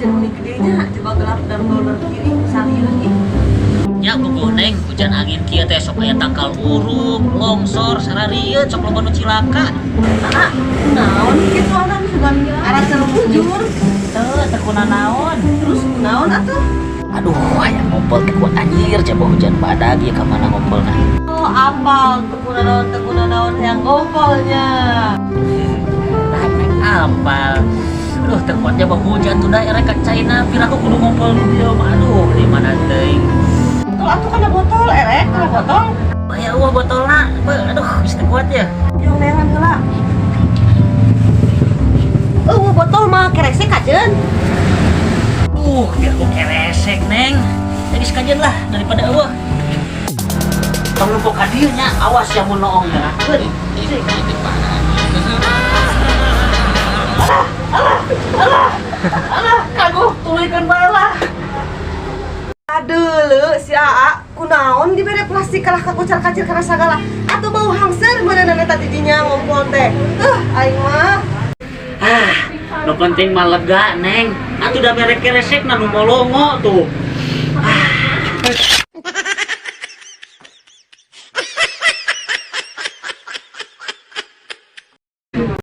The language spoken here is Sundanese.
Hujan meni gede nya, coba gelap dan dolar kiri sarieun ih. Nya puguh, Neng, hujan angin kieu teh sok aya tangkal uruk, longsor, sararieun sok loba nu cilaka. Ah, naon kitu anan sugan arah bujur. Teu, teu kunanaon. Terus kunaon atuh? Aduh, hayang ngompol teu kuat anjir, coba hujan badag ieu ka mana ngompolna? Oh, apal teu kunanaon hayang ngompolnya. Nah, Neng apal. Aduh, teu kuat jaba hujan tuh da erek ka China, piraku kudu ngompol di dieu mah. Aduh, di mana teuing. Botol atuh kana botol, erek kana botol. Aya euweuh botolna. Beuh, aduh, geus teu kuat ya. Yang neangan heula. Oh, botol mah keresek kajeun. Biar ku keresek, Neng. Ya geus kajeun lah daripada euweuh. Tong lupa ka dieu nya, awas ya mun noong ya. Cik. Alah, alah, alah, alah, kagok tuluykeun bae lah. Aduh, leu, si Aa, kunaon dibere plastik kalah kakocar kacir kana sagala. Atuh bau hangseur meuneunan eta didinya ngompol teh. Aing mah. Ah, nu penting mah lega, Neng. Atuh da mere keresek na nu molongo tuh.